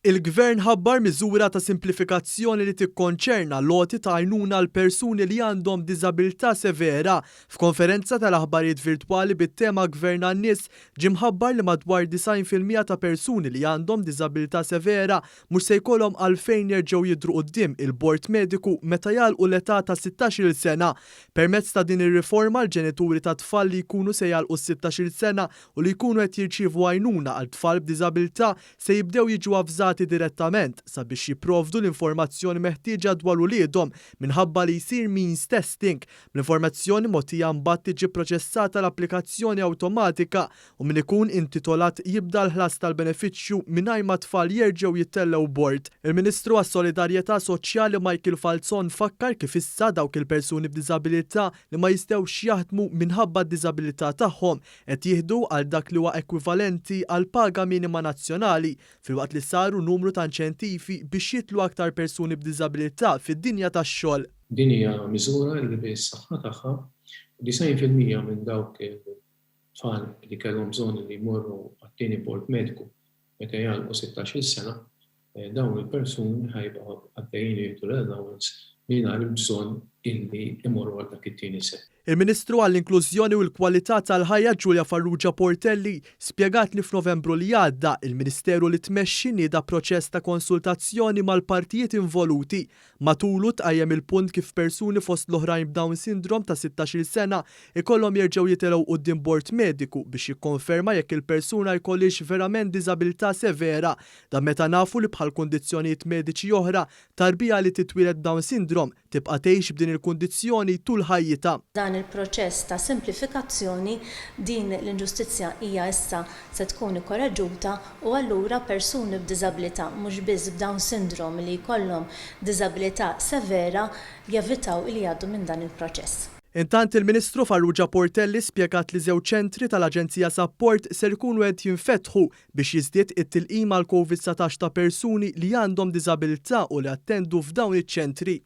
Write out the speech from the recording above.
Il-Gvern ħabbar miżura ta' simplifikazzjoni li tikkonċerna l-għoti ta' għajnuna għal persuni li għandhom diżabilità severa. F'konferenza tal-aħbarijiet virtwali bit-tema Gvern għan-Nies, ġie mħabbar li madwar 90% ta' persuni li għandhom diżabilità severa mhux se jkollhom għalfejn jerġgħu jidhru quddiem il-bord mediku meta jagħlqu l-età ta' 16-il sena. Permezz ta' din ir-riforma l-ġenituri ta' tfal li jkunu se jagħlqu s-16-il sena u li jkunu qed jirċievu għajnuna għal tfal b'diżabilità se jibdew jiġu avżati direttament sabiex jipprovdu l-informazzjoni meħtieġa dwar uliedhom minħabba li jsir means testing. Bl-informazzjoni mogħtija mbagħad tiġi pproċessata l-applikazzjoni awtomatika u min ikun intitolat jibda l-ħlas tal-benefiċċju mingħajr ma t-tfal jerġgħu jittellgħu bord. Il-Ministru għas-Solidarjetà Soċjali Michael Falzon fakkar kif issa dawk il-persuni b'diżabilità li ma jistgħux jaħdmu minħabba d-diżabilità tagħhom qed jieħdu għal dak li huwa ekwivalenti għall-paga minima nazzjonali, filwaqt li saru numru ta' inċentivi biex jidħlu aktar persuni b'diżabilità fid-dinja tax-xogħol. Din hija miżura li bis-saħħa tagħha, 90% minn dawk it-tfal li kellhom bżonn li jmorru għat-tieni bord mediku meta jagħlqu 16-il sena, dawn il-persuni ħa jibqgħu għaddejjin jieħdu l-allowance mingħajr il-bżonn illi jmorru għal dak it-tieni set. Il-Ministru għall-Inklużjoni u l-Kwalità tal-Ħajja Julia Farrugia Portelli spjegat li f'Novembru li għadda, il-Ministeru li tmexxi nieda proċess ta' konsultazzjoni mal-partijiet involuti. Matulu tqajjem il-punt kif persuni fost l-oħrajn b'Down syndrome ta' 16-il sena jkollhom jerġgħu jitilgħu quddiem bord mediku biex jikkonferma jekk il-persuna jkollhiex verament diżabilità severa. Dan meta nafu li bħal kundizzjonijiet mediċi oħra, tarbija li titwieled b'Down syndrome tibqa' tgħix b'din il-kundizzjoni tul ħajjitha. Dan il-proċess ta' simplifikazzjoni, din l-inġustizzja hija issa se tkun ikkoreġuta u allura persuni b'diżabilità, mhux biss b'Down syndrome li jkollhom diżabilità severa, jevitaw li jgħaddu minn dan il-proċess. Intant il-Ministru Farrugia Portelli spjegat li żewġ ċentri tal-Aġenzija Sapport ser ikunu qed jinfetħu biex jiżdied it-tilqim għall-Covid 19 ta' persuni li għandhom diżabilità u li attendu f'dawn iċ-ċentri.